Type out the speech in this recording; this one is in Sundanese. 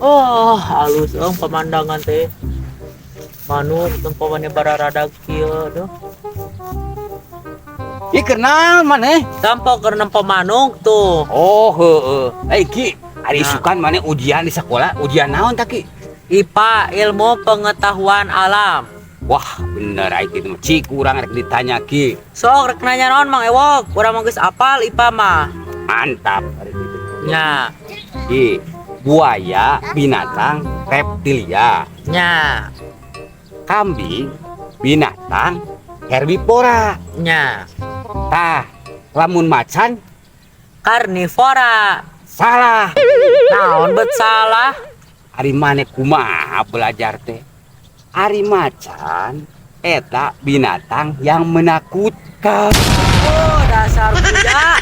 Oh, halus ong pemandangan teh. Manuk tempowannya bararadag kieu duh. Ih, kenal maneh? Tampo keur nempo manuk tuh. Oh, heeh. Eh, Ki, ari Nah. isukan maneh ujian di sekolah, ujian naon tah, Ki? IPA, ilmu pengetahuan alam. Wah, bener ai kitu mah. Cik, urang rek ditanya, Ki. Sok rek nanya naon, Mang Ewok? Urang mah geus apal IPA mah. Mantap ari kitu. Nya, Ki, buaya binatang reptilia, nya, kambing binatang herbivora. Nya. Tah, lamun macan? Karnivora. Salah. Naon bet salah? Ari maneh kumaha belajar teh? Ari macan eta binatang yang menakutkan. Oh, dasar budak.